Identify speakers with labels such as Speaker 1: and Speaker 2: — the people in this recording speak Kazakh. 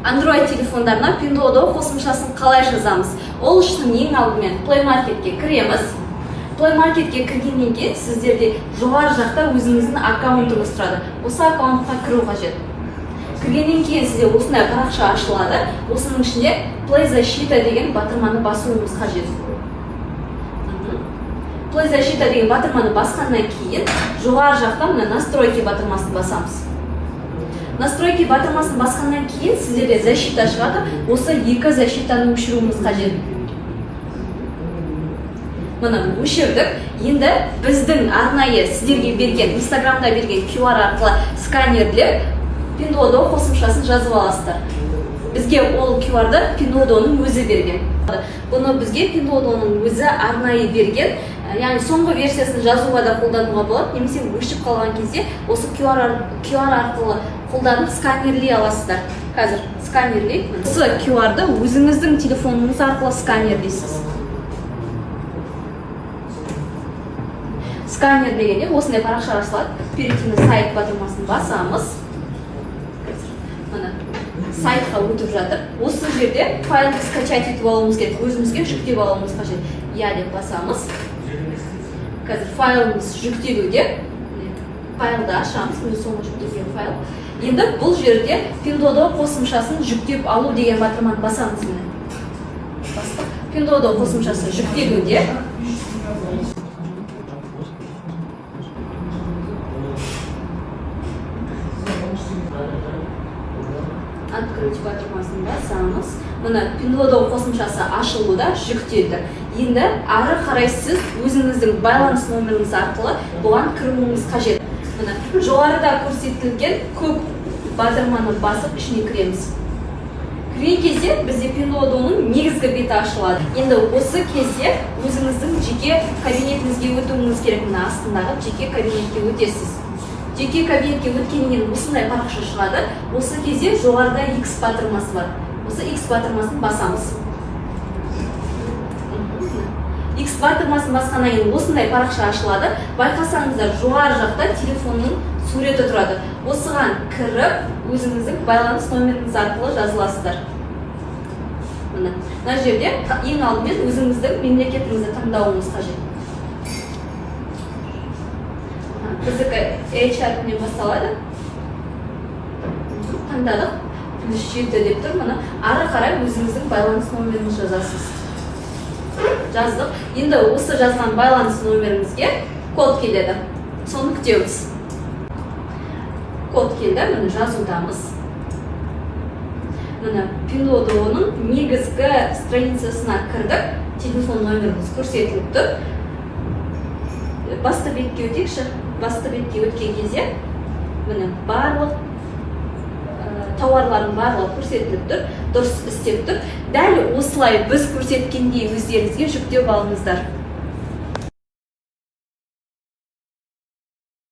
Speaker 1: Android телефондарына Pinduoduo қосымшасын қалай жазамыз? Ол үшін ең алдымен Play Marketке кіреміз. Play Marketке кіргеннен кейін сіздерде жоғары жақта өзіңіздің аккаунтыңыз тұрады. Осы аккаунтқа кіру қажет. Кіргеннен кейін сізде осындай парақша ашылады. Осының ішінде Play Защита деген батырманы басуымыз қажет. Play Защита деген батырманы басқаннан кейін жоғары жақта мына «Настройки» батырмасын басамыз. «Настройки» батырмасын басқаннан кейін сіздерде защита шығады. Осы екі защитаны өшіруіміз қажет. Міне, өшірдік. Енді біздің арнайы сіздерге берген, Инстаграмда берген QR арқылы сканерлеп, Pinduoduo қосымшасын жазып аласыздар. Бізге ол QR-ды Pinduoduoның өзі берген. Бұны бізге Pinduoduoның өзі арнайы берген. Яғни соңғы версиясын жазуға да қолдануға болады немесе өшіп қалған кезде осы QR арқылы қолданып сканерлей аласыздар. Қазір сканерлейік. Осы QR-ды өзіңіздің телефоныңыз арқылы сканерлейсіз. Сканерлегенде осындай парақша ашылады. «Перейти на сайт» батырмасын басамыз. Міне, сайтқа өтіп жатыр. Осы жерде файлды скачать етіп алуымыз керек, өзімізге жүктеп алуымыз қажет. «Иә» деп басамыз. Қазір файлымыз жүктелуде. Міне, файлды ашамыз. Міне, соңғы жүктелген файл. Енді бұл жерде «Pinduoduo қосымшасын жүктеп алу» деген батырманы басамыз. Міне, бастық. Pinduoduo қосымшасы жүктелуде. «Открыть» батырмасын басамыз. Міне, Pinduoduo қосымшасы ашылуда, жүктелді. Енді ары қарай сіз өзіңіздің байланыс номеріңіз арқылы бұған кіруіңіз қажет. Міне, жоғарыда көрсетілген көк батырманы басып, ішіне кіреміз. Кірген кезде бізде Pinduoduoның негізгі беті ашылады. Енді осы кезде өзіңіздің жеке кабинетіңізге өтуіңіз керек. Мына астындағы жеке кабинетке өтесіз. Жеке кабинетке өткеннен кейін осындай парақша шығады. Осы кезде жоғарыда X батырмасы бар. Осы X батырмасын басамыз. X батырмасын басқаннан кейін осындай парақша ашылады. Байқасаңыздар, жоғары жақта телефонның суреті тұрады. Осыған кіріп, өзіңіздің байланыс номеріңіз арқылы жазыласыздар. Міне, мына жерде ең алдымен өзіңіздің мемлекетіңізді таңдауыңыз қажет. Біздікі H әрпінен басталады. Таңдадық. +7 деп тұр. Міне, ары қарай өзіңіздің байланыс номеріңізді жазасыз. Жаздық. Енді осы жазған байланыс номеріңізге код келеді, соны күтеміз. Код келді, міне, жазудамыз. Міне, Pinduoduoның негізгі страницасына кірдік. Телефон номеріміз көрсетіліп тұр. Басты бетке өтейікші. Басты бетке өткен кезде, міне, барлық тауарлардың барлығы көрсетіліп тұр, дұрыс істеп тұр. Дәл осылай біз көрсеткендей өздеріңізге жүктеп алыңыздар.